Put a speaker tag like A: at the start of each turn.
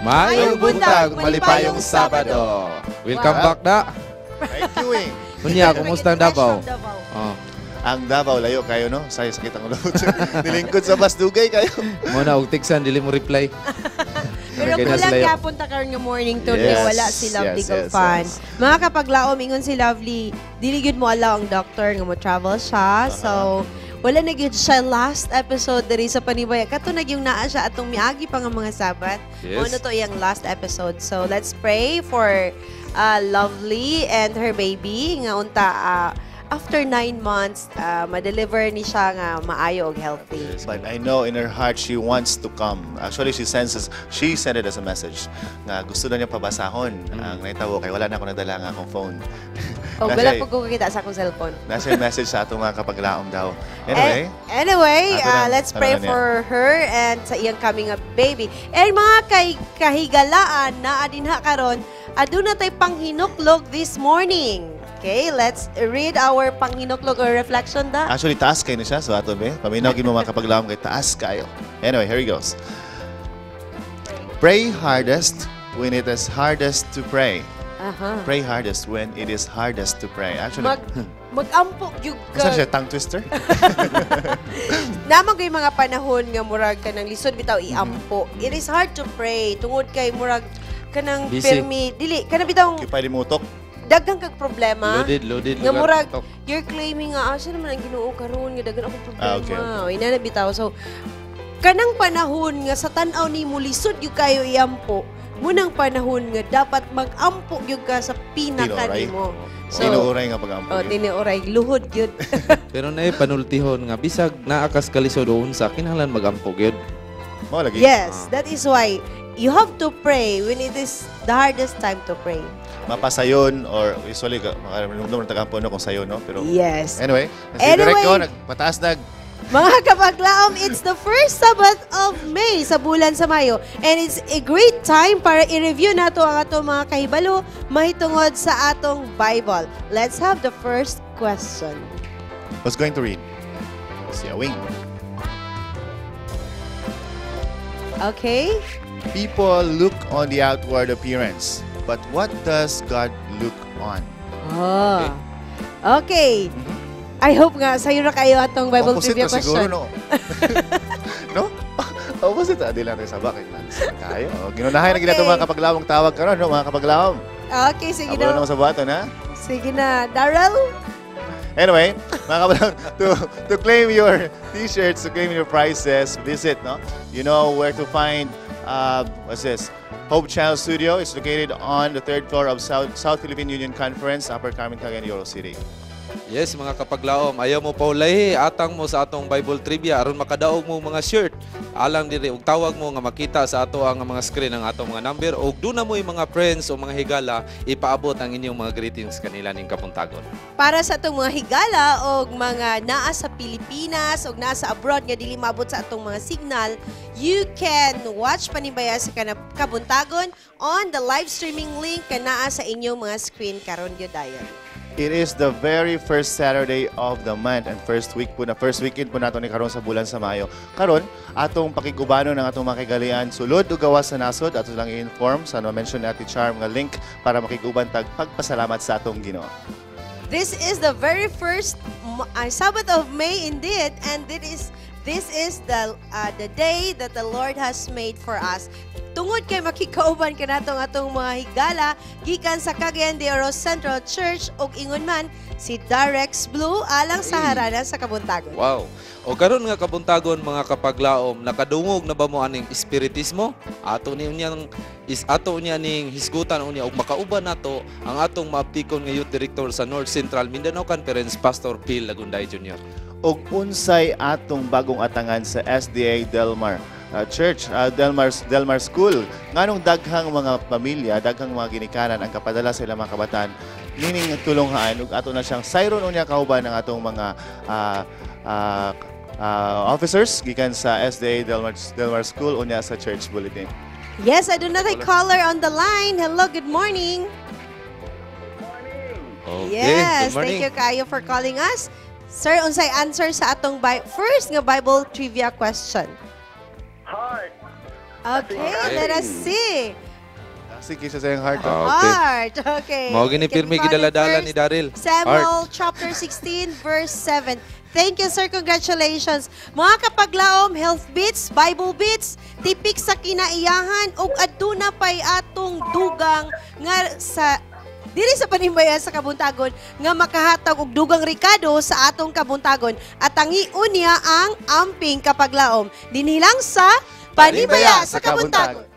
A: Maayong buntag, malipayong Sabado. Welcome back da.
B: Thank you eh.
A: Unya, kumusta ang Davao?
C: Davao.
A: Oh,
B: Ang Davao, layo kayo, no? Sayo sakit ang ulo. Nilingkod sa bus, dugay kayo.
A: Mo na og tiksan dili mo reply.
C: Pero
A: Kay nasa
C: kulang
A: layo.
C: yapon ta karon nga morning to
B: Yes,
C: wala si Lovely Galfan.
B: yes.
C: Mga kapaglaom, ingon si Lovely, dili gyud mo allow ang doctor nga mo travel siya. So wala na gyud siya last episode diri sa Panibaya. Kato na yung naa siya atong miagi pa nga mga Sabat.
A: Yes.
C: Mao na to iyang last episode. So let's pray for Lovely and her baby nga unta after 9 months ma-deliver ni siya nga maayo og healthy.
B: But I know in her heart she wants to come. Actually, she sent it as a message nga gusto na niya pabasahon ang nahitabo kay wala na ako nadala nga akong phone.
C: O wala po ko kakita sa akong cellphone.
B: Nasa yung message sa atong mga kapaglaom daw. Anyway,
C: Anyway,
B: ato nang
C: let's pray
B: panahon niya.
C: For her and sa iyang coming up baby. And mga kay kahigalaan naa dinha karon, aduna tay panghinuklog this morning. Okay, let's read our panghinuklog or reflection da.
B: Actually taas kayo na siya. So ato be, paminaw gid mo, mga kapaglaom, kay taas kayo. Anyway, here he goes. Pray hardest when it is hardest to pray. Pray hardest when it is hardest to pray. Actually,
C: Mag-ampo gyud
B: Saan
C: ka.
B: Siya? Tongue twister?
C: Naman kay mga panahon nga murag kanang lisod bitaw iampo. It is hard to pray tungod kay murag kanang
A: Busy.
C: Pirmi dili kanang bitaw
B: Occupy mo utok.
C: Daghan kag problema.
A: Loaded, loaded.
C: Nga
A: Lugar.
C: murag,
A: Tok.
C: you're claiming nga, asa naman ang Ginoo karon nga daghan akong problema.
B: Ah, okay.
C: O, inana bitaw. So, kanang panahon nga sa tan-aw nimo lisod gyud kayo iampo, munang panahon nga dapat mag-ampo gyud ka sa pinaka
B: Tinuoray.
C: nimo. So,
B: Tinuoray nga pag-ampo.
C: Oh, tinuoray luhod gyud.
A: Pero naay panultihon nga bisag naa kas kalisod o unsa, kinahanglan magampo gyud.
B: Mao lagi.
C: Yes, that is why you have to pray when it is the hardest time to pray.
B: Mapasayon or usually makaramdam ng tagampo, no, kung sayon, no, pero anyway, si
C: Anyway.
B: Direk ko nagpataas nag
C: Mga kapaglaom, it's the first Sabbath of May sa bulan sa Mayo. And it's a great time para i-review nato ang atong mga kahibalo mahitungod sa atong Bible. Let's have the first question.
B: Who's going to read? Si Awing.
C: Okay?
B: People look on the outward appearance, but what does God look on?
C: Oh. Okay. I hope nga sayo ra kayo atong Bible
B: Opposite
C: trivia
B: na siguro,
C: question.
B: No? No? Opposite. Di lang tayo sa bakit. Kayo. Oh, ginunahay na gina mga kapaglawang tawag karon, no, mga kapaglawang.
C: Okay, sige
B: Abo na
C: na.
B: naman sa buhaton, ha?
C: Sige na. Daryl?
B: Anyway, mga kapaglawang, to claim your T-shirts, to claim your prizes, visit, no? You know where to find, what's this? Hope Channel Studio is located on the third floor of South Philippine Union Conference, Upper Carmen, Cagayan de Oro City.
A: Yes, mga kapaglaom, ayaw mo paulahi, atang mo sa atong Bible trivia aron makadaog mo mga shirt. Alang diri og tawag mo nga makita sa ato ang mga screen ang atong mga number og duna mo mga friends o mga higala, ipaabot ang inyong mga greetings kanila ning kabuntagon.
C: Para sa atong mga higala og mga naa sa Pilipinas og naa sa abroad nga dili maabot sa atong mga signal, you can watch Panimbaya sa Kabuntagon on the live streaming link kanaa sa inyong mga screen karon gyud dayon.
B: It is the very first Saturday of the month and first week po na first weekend po nato ni karon sa bulan sa Mayo. Karon atong pakigubano ng atong mga kagalian sulod ug gawas sa nasod, ato lang i-inform sa na-mention ni Ate Charm nga link para makiguban tag pagpasalamat sa atong Ginoo.
C: This is the very first Sabbath of May indeed, and this is the day that the Lord has made for us. Tungod kay makikauban kanatong atong mga higala gikan sa Cagayan de Oro Central Church ug ingon man si Darex Blue alang sa harana sa Kabuntagon.
A: Wow. O karon nga kabuntagon, mga kapaglaom, nakadungog na ba mo aning espiritismo? Ato ni unyang is ato niya ning hisgutan unya og makauban nato ang atong maaptikon nga youth director sa North Central Mindanao Conference, Pastor Phil Lagunday Jr.
B: Og unsay atong bagong atangan sa SDA Delmar Church, Delmar School. Nganong daghang mga pamilya, daghang mga ginikanan ang kapadala sa ilang mga kabataan nining tulonghaan ug ato na siyang sayron unya kauban ang atong mga officers gikan sa SDA Delmar School unya sa Church Bulletin.
C: Yes, I do not a caller on the line. Hello, good morning.
A: Okay,
C: Yes,
A: good morning.
C: thank you kayo for calling us. Sir, unsay answer sa atong first nga Bible trivia question?
D: Heart.
C: Okay,
A: Okay.
C: let us see.
B: Sige siya sa iyang heart.
A: Ah, okay.
C: Heart. Okay.
A: Mao gini
C: It can
A: pirmi
C: be found in
A: gidaladala ni
C: First
A: Daryl.
C: Samuel chapter 16 verse 7. Thank you, sir. Congratulations. Mga kapaglaom, Health Beats, Bible Beats, tipik sa kinaiyahan ug aduna pay atong dugang nga sa diri sa Panimbaya sa Kabuntagon nga makahatag og dugang rekado sa atong Kabuntagon at tangiun niya ang amping kapaglaom. Dinhi lang sa Panimbaya sa Kabuntagon.